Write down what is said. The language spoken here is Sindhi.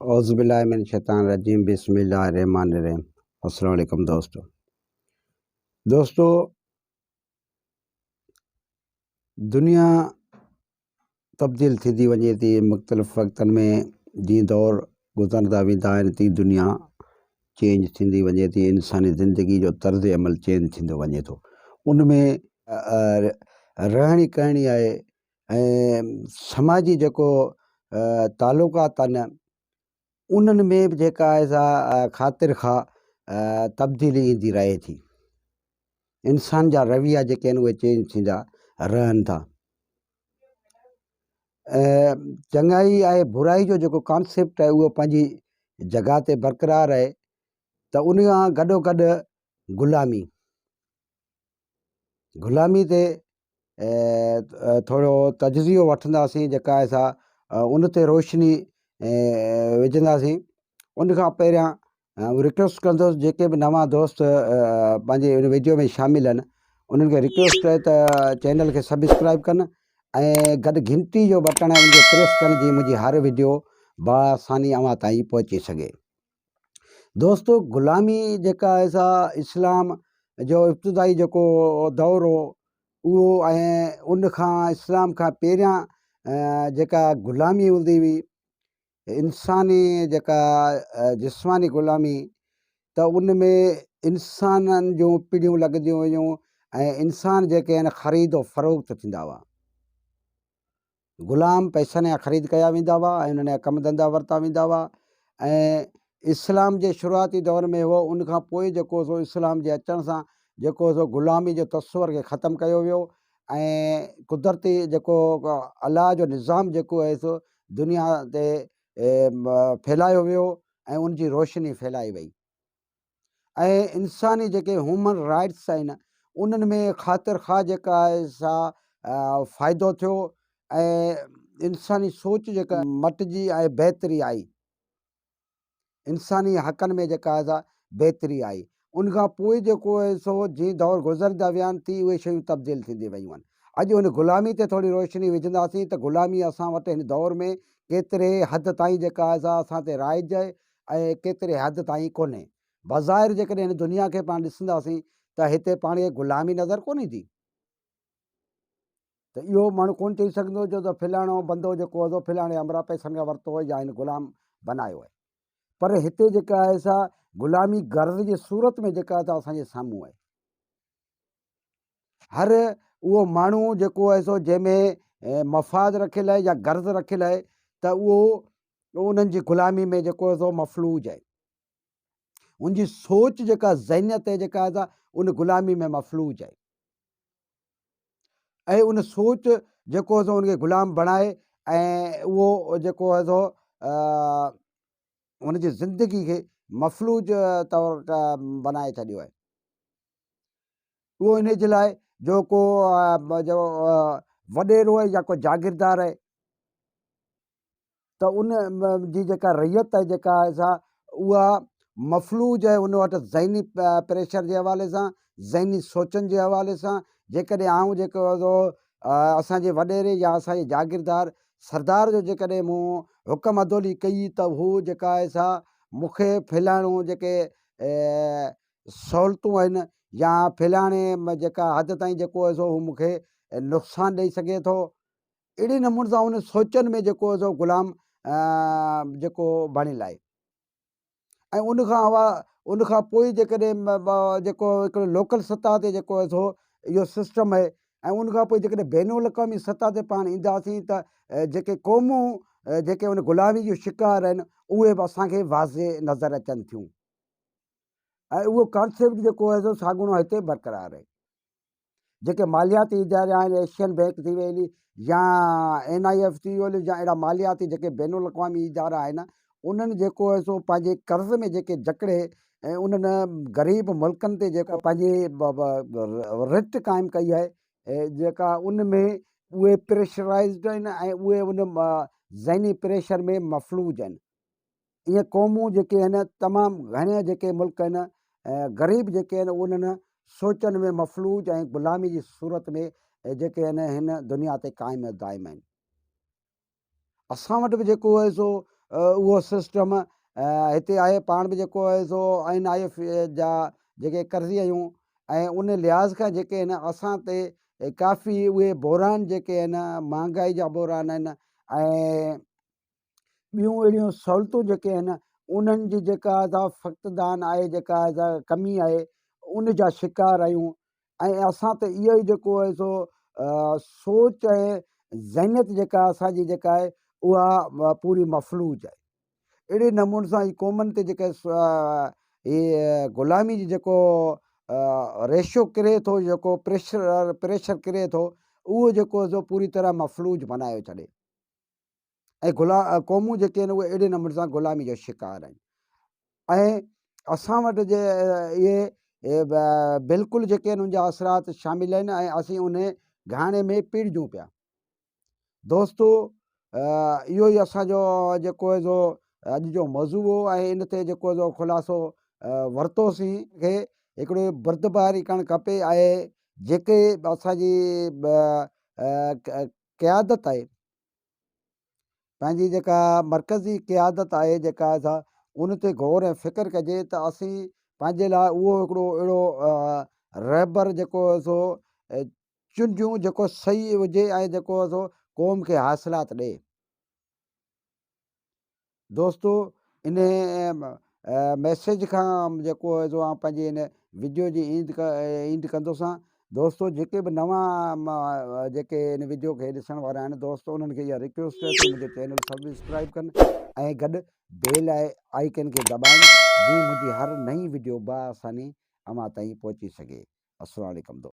اعوذ بالله من الشيطان الرجيم بسم الله الرحمن الرحيم السلام عليڪم دوستو دوستو دنيا تبديل ٿيندي وڃي ٿي مختلف وقتن ۾ جيئن دور گذرندا ويندا آهن تيئن دنيا چينج ٿيندي وڃي ٿي انساني زندگي جو طرز عمل چينج ٿيندو وڃي ٿو ان ۾ رهڻي ڪهڻي آهي ۽ سماجي جيڪو تعلقات آهن انهن ۾ به جيڪا آهي سا خاطر خواهه تبديلي ايندي رهي ٿي. انسان جا رويا جيڪي آهن اهي چينج ٿيندا رهن ٿا ۽ چڱائي ۽ برائي جو جيڪو ڪانسيپٽ آهي اهو پنهنجي جڳهه تي برقرار آهي ته ان کان گڏو گڏ غلامي غلامي تي ٿورو تجزيو وٺنداسين جيڪا آهي سا ان تي روشني وجهنداسين ان کان پهريان رڪويسٽ ڪندس جيڪي به نوان دوست پنهنجي ان ويڊيو ۾ شامل آهن انهن کي رڪويسٽ آهي ته چينل کي سبسڪرائب ڪن ۽ گڏ گهنٽي جو بٽڻ آهي ان کي پريس ڪن جيئن منهنجي هر ويڊيو بآساني اوهان تائين پهچي سگهي. دوستو غلامي جيڪا آهي سا اسلام جو ابتدائي جيڪو دور هو اهو ۽ ان کان اسلام کان پهريان جيڪا غلامي هوندي هئي انساني جيڪا جسماني غلامي ته ان ۾ انسانن جون پيڙهيون لڳنديون هيون ۽ انسان جيڪي آهن خريد و فروخت ٿيندا هئا. غلام پئسن جا خريد ڪيا ويندا هئا ۽ انهن جا ڪم ڌنڌا ورتا ويندا هئا ۽ اسلام جي شروعاتي دور ۾ هو ان کان پوء جيڪو سو اسلام جي اچڻ سان جيڪو سو غلامي جو تصور کي ختم ڪيو ويو ۽ قدرتي جيڪو الله جو نظام جيڪو آهي سو دنيا تي ڦهلايو ويو ۽ ان جي روشني ڦهلائي وئي. ۽ انساني جيڪي هيومن رائٽس آهن انهن ۾ خاطر خواهه جيڪا آهي سا فائدو ٿيو ۽ انساني سوچ جيڪا مٽجي ۽ بهتري آئي انساني حقن ۾ جيڪا آهي سا بهتري آئي ان کان پوء جيڪو آهي سو جيئن دور گذرندا ويا آهن تيئن اهي شيون تبديل ٿيندي ويون آهن اڄ ان غلامي تي ٿوري روشني وجهنداسين ته غلامي اسان وٽ هن دور ۾ ڪيتري حد تائين جيڪا آهي سا اسان تي رائج آهي ۽ ڪيتري حد تائين ڪونهي. بظاهر جيڪڏهن هن دنيا کي پاڻ ڏسنداسين ته هتي پاڻ کي غلامي نظر ڪونه ايندي ته اهو ماڻهو ڪونه چئي سگهندو جو ته فلاڻو بندو جيڪو هو فلاڻي همراهه پئسن کان ورتو هو يا هن غلام بنايو آهي پر هتي جيڪا آهي سا غلامي غرض جي صورت ۾ جيڪا آهي اسان جي سامهون آهي. هر اهو ماڻهو جيڪو آهي سو جنهن ۾ مفاد رکيل آهي يا غرض رکيل آهي ته اهو انهن جي غلامي ۾ جيڪو آهي سو مفلوج آهي ان جي سوچ جيڪا ذهنيت آهي جيڪا آهي ان غلامي ۾ مفلوج آهي ۽ ان سوچ جيڪو آهي سو ان کي غلام بڻائي ۽ اهو جيڪو آهي سو ان جي زندگي کي مفلوج طور بنائي ڇڏيو آهي اهو انهي جي لاء جو ڪو جو وڏيرو آهي يا ڪو جاگيردار آهي ته ان جي جيڪا رعيت آهي جيڪا آهي سا اها مفلوج آهي ان وٽ ذهني پريشر جي حوالي سان ذهني سوچن جي حوالي سان جيڪڏهن آئون جيڪو اسان جي وڏيري يا اسان جي جاگيردار سردار جو جيڪڏهن مون حڪم عدولي ڪئي ته هو جيڪا آهي سا مون کي ڦهلائڻو جيڪي سهولتون آهن يا ڦلاڻي جيڪا حد تائين جيڪو آهي سو هو مون کي نقصان ڏئي سگهي ٿو اهڙي نموني سان ان سوچن ۾ جيڪو آهي سو غلام جيڪو بڻيل آهي ۽ ان کان هوا ان کان پوء جيڪڏهن جيڪو هڪڙو لوڪل سطح تي جيڪو آهي سو اهو سسٽم آهي ۽ ان کان پوء جيڪڏهن بين الاقوامي سطح تي پاڻ اينداسين ته جيڪي قومون جيڪي ان غلامي جو شڪار آهن اهي به اسان کي واضح نظر اچن ٿيون ۽ اهو ڪانسيپٽ جيڪو آهي سو ساڳڻو هتي برقرار آهي. جيڪي مالياتي ادارا آهن ايشين بئنڪ ٿي وئي يا اين I F ٿي ويو يا اهڙا مالياتي جيڪي بين الاقوامي ادارا آهن انهن جيڪو آهي سو پنهنجي قرض ۾ جيڪي جڪڙي ۽ انهن غريب ملڪن تي جيڪا پنهنجي رٽ قائم ڪئي آهي جيڪا ان ۾ اهي پريشرائزڊ آهن ۽ اهي ان ذهني پريشر ۾ مفلوج آهن. اهي قومون جيڪي آهن تمام گهڻي جيڪي ملڪ آهن غريب جيڪي آهن انهن سوچن ۾ مفلوج ۽ غلامي جي صورت ۾ جيڪي آهن هن دنيا تي قائم دائم آهن. اسان وٽ به جيڪو آهي سو اهو سسٽم هتي آهي پاڻ به جيڪو آهي سو اين I F جا جيڪي قرضي آهيون ۽ ان لحاظ کان جيڪي آهن اسان تي ڪافي اهي بحران جيڪي آهن مهانگائي جا بحران آهن ۽ ٻيون اهڙيون سهولتون جيڪي آهن انهن جي جيڪا سا فقدان آهي جيڪا سا ڪمي آهي ان جا شڪار آهيون ۽ اسان ته اهو ئي جيڪو آهي سو سوچ ۽ ذهنيت جيڪا اسان جي جيڪا آهي اها پوري مفلوج آهي اهڙي نموني سان هي قومن تي جيڪا هي غلامي جي جيڪو ريشو ڪري ٿو جيڪو پريشر پريشر ڪري ٿو اهو جيڪو سو پوري طرح مفلوج بنايو ڇڏي ۽ غلا قومون جيڪي آهن اهي اهڙي نموني سان غلامي جو شڪار آهن ۽ اسان وٽ جي اهي بلڪل جيڪي آهن ان جا اثرات شامل آهن ۽ اسين ان گهاڻي ۾ پيڙجون پيا دوستو اهو ئي اسانجو جيڪو آهي سو اڄ جو موضوع هو ۽ ان تي جيڪو سو خلاصو ورتوسين کي هڪڙو بردباري ڪرڻ کپي ۽ جيڪي اسانجي قيادت آهي پنهنجي جيڪا مرڪزي قيادت آهي جيڪا سا ان تي غور ۽ فڪر ڪجي ته اسين پنهنجي لاء اهو هڪڙو اهڙو رهبر جيڪو سو چونڊيون جيڪو صحيح هجي ۽ جيڪو سو قوم کي حاصلات ڏي. دوستو انهي ميسيج کان جيڪو آهي سو آئون پنهنجي ان وڊيو جي اينڊ ڪندوسان دوستو جيڪي به نوان جيڪي ان وڊيو کي ڏسڻ وارا آهن دوستو انهن کي اها ريڪويسٽ آهي ته منهنجو چينل سبسڪرائب ڪن ۽ گڏ بيل آئيڪن کي دٻائن جيئن منهنجي هر نئين وڊيو با آساني اوهان تائين پهچي سگهي السلام عليڪم دوستو.